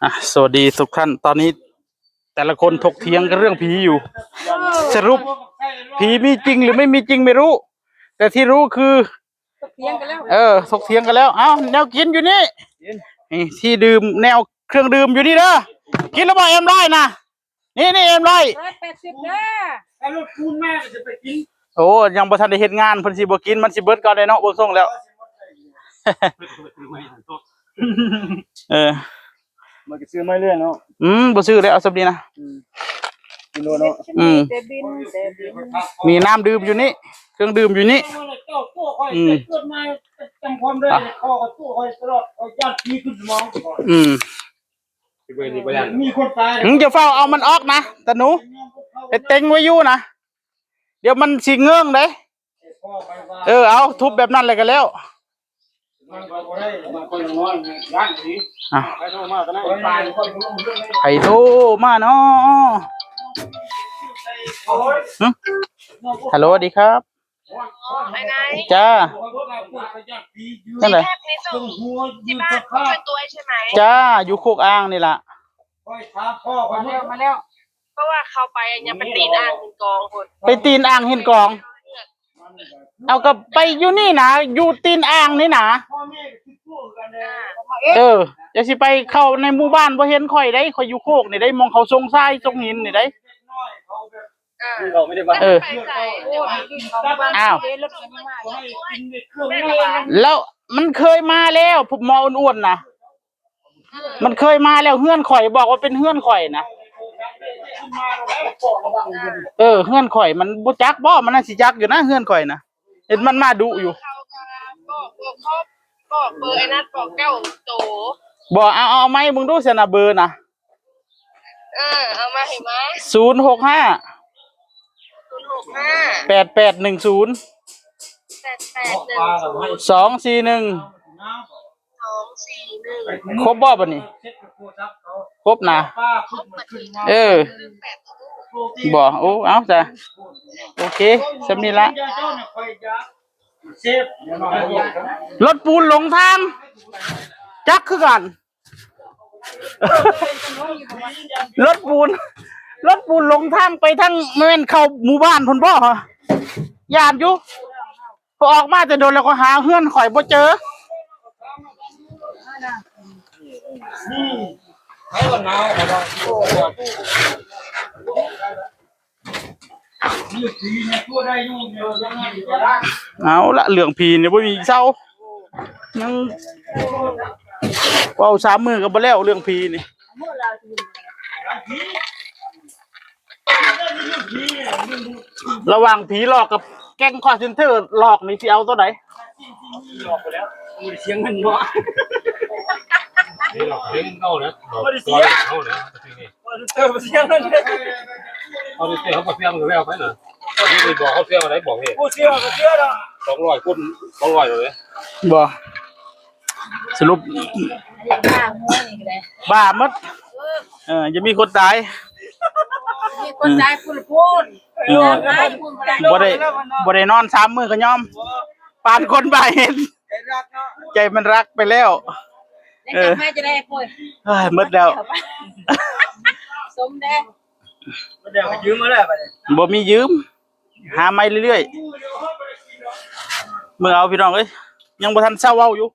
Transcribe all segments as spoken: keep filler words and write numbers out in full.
อ่ะ สวัสดีทุกท่าน ตอนนี้แต่ละคนถกเถียงกันเรื่องผีอยู่ สรุป ผีมีจริงหรือไม่มีจริงไม่รู้ แต่ที่รู้คือ ถกเถียงกันแล้ว เออ ถกเถียงกันแล้ว เอ้า แนวกินอยู่นี่ นี่ ที่ดื่ม แนวเครื่องดื่มอยู่นี่เด้อ กินแล้วบ่ เอ็มร้อยนะ นี่ นี่ เอ็มร้อย ร้อยแปดสิบเด้อ ถ้ารถปูนมาก็จะไปกิน โอ้ ยังบ่ทันได้เฮ็ดงาน เพิ่นสิบ่กิน มันสิเบิดก่อนเลยเนาะ เบิ่งทรงแล้ว เออ มันก็ซื้อไม่เรื่อยเนาะ อืม บ่ซื้อแล้ว เอาสำนี้นะ อืม กินโลเนาะ อืม แต่บิน แต่บิน นี่น้ำดื่มอยู่นี่ เครื่องดื่มอยู่นี่ เจ้าตัวคอย อืม เกิดมาจำความได้ อ่ะ ข้อก็ตัวคอยตลอด คอยย่านผีขึ้นสมอง อืม มีคนตาย มึงจะเฝ้าเอามันออกนะ ตาหนู ไปเต็งไว้อยู่นะ เดี๋ยวมันสิเงิ่งเด้ เออ เอาทุบแบบนั้นเลยก็แล้ว มันก็บ่ได้ มันก็ยังน้อย ย่านผี อ่ะ ไปโทรมาก็ได้ ใครโทรมาเนาะ หึ ฮัลโหล สวัสดีครับ อ๋อ ไอ้นาย จ้า นั่นแหละ ทีแรกในส่งที่บ้านเขาเป็นตัวใช่ไหม จ้า อยู่โคกอ่างนี่ล่ะ มาแล้ว มาแล้ว เพราะว่าเขาไปอะยังไปตีนอ่างหินกองคน ไปตีนอ่างหินกอง เอาก็ไปอยู่นี่นะ อยู่ตีนอ่างนี่นะ อ่า เออ จะสิไปเข้าในหมู่บ้านบ่เห็นข่อยได้ ข่อยอยู่โคกนี่ได้ มองเขาส่งทรายส่งหินนี่ได้ เออ เออ อ้าว แล้วมันเคยมาแล้ว พวกหมออ้วนๆนะ มันเคยมาแล้ว เฮือนข่อย บอกว่าเป็นเฮือนข่อยนะ เออ เฮือนข่อย มันบ่จักบ่ มันน่าสิจักอยู่นะ เฮือนข่อยนะ เห็นมันมาดุอยู่ เขาก็บอก บอกครบ บอกเบอร์ไอ้นัท บอกเก้าโต บอก เอา เอาไม้มึงดูเสียนะ เบอร์นะ เออ เอามาให้มา ศูนย์หกห้า ศูนย์หกห้า แปดแปดหนึ่งศูนย์ แปดแปดหนึ่งศูนย์ สองสี่หนึ่ง สองสี่หนึ่ง ครบบ่บัดนี้ ครบนะ เออ บ่ โอ้ เอาจ้ะ โอเค สำนี้ละ รถปูนหลงทาง จักคือกัน รถปูน รถปูนหลงทางไปทาง แม่นเข้าหมู่บ้านพุ่นบ่ ย่านอยู่ พอออกมาแต่โดนแล้วก็หาเฮือนข่อยบ่เจอ เอาละ เรื่องผีเนี่ยบ่มีเซา ยังเว้าสามมื้อก็บ่แล้วเรื่องผีนี่ ระหว่างผีหลอกกับแก๊งคอลเซ็นเตอร์หลอกนี่สิเอาตัวไหน หลอกไปแล้ว บ่ได้เสียเงินเนาะ นี่หลอกเล่นเข้านะ หลอกตัวเล่นเข้านะ เออ บ่เสียเงิน เอาไปเสียเขาก็เสียเงินแล้วไปนะ นี่บอกเขาเสียอะไรบอกนี่ ผู้เสียก็เสียเนาะ สองร้อยคูณสองร้อยเลย บ่ สรุป บ้าหมด เออ จะมีคนตาย มีคนตายพูนพูน เออ ตายพูนบ่ได้ บ่ได้ บ่ได้นอนสามมื้อก็ยอม ปานคนบ้าเห็น ใจมันรักไปแล้ว แล้วกลับมาจะได้ป่วย เอ้ย หมดแล้ว สมแดง บ่ได้ยืมมาแล้วบัดนี้ บ่มียืม หาใหม่เรื่อยๆ เบิ่งเอาพี่น้องเอ้ย ยังบ่ทันเซาเว้าอยู่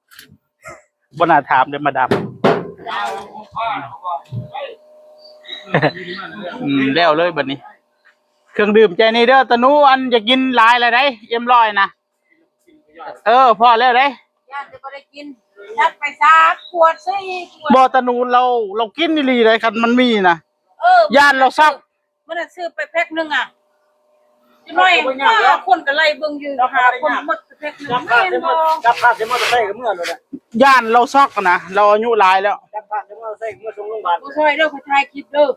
บ่น่าถามเด้อมาดาม อืม แล้วเลยบัดนี้ เครื่องดื่มใจนี่เด้อ ตาหนู อันจะกินหลายแล้วได้ เอ็มร้อยนะ เออ พอแล้วเด้ ย่านจะบ่ได้กิน จัดไปสามขวด สี่ขวด บ่ ตาหนู เรา เรากินอีหลีได้ คันมันมีนะ เออ ย่านเราซัก มันน่ะซื้อไปแพ็คหนึ่งอะ จักหน่อย คนก็ไล่เบิ่งอยู่ หาคนหมดแพ็คหนึ่ง จับพาดใส่มอ แม่นบ่ จับพาดใส่มอเตอร์ไซค์ก็เมือโลดอะ ย่านเราซักนะ เราอายุหลายแล้ว จับพาดใส่มอเตอร์ไซค์เมือส่งโรงพยาบาล บ่ช่วยเด้อ ขอถ่ายคลิปเด้อ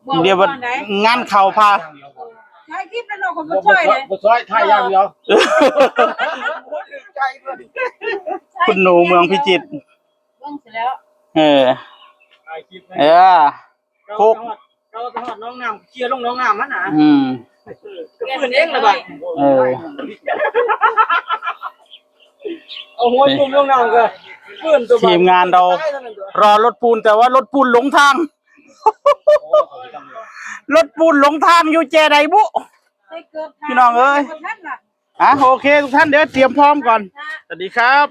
บอก เดี๋ยวมัน ก่อนได้ งานเขาพา ถ่ายคลิปแล้วเนาะ ขอบ่ช่วยเลย บ่ช่วย ถ่ายอย่างเดียว คุณหนูเมืองพิจิตร เบิ่งเสร็จแล้ว เออ ถ่ายคลิปให้ เออ เขา โคก เขาก็ฮอดน้องน้ำ เคลียร์ลงน้องน้ำมันน่ะ อืม เออ ก็ฟื้นเองละบัด เออ เอาหัวจุ่มลงน้ำก็เพื่อนตัว ทีมงานเรา รอรถปูนแต่ว่ารถปูนหลงทาง รถปูนหลงทางอยู่แจใดบุ พี่น้องเอ้ย อ่ะโอเค ทุกท่านเดี๋ยวเตรียมพร้อมก่อน สวัสดีครับ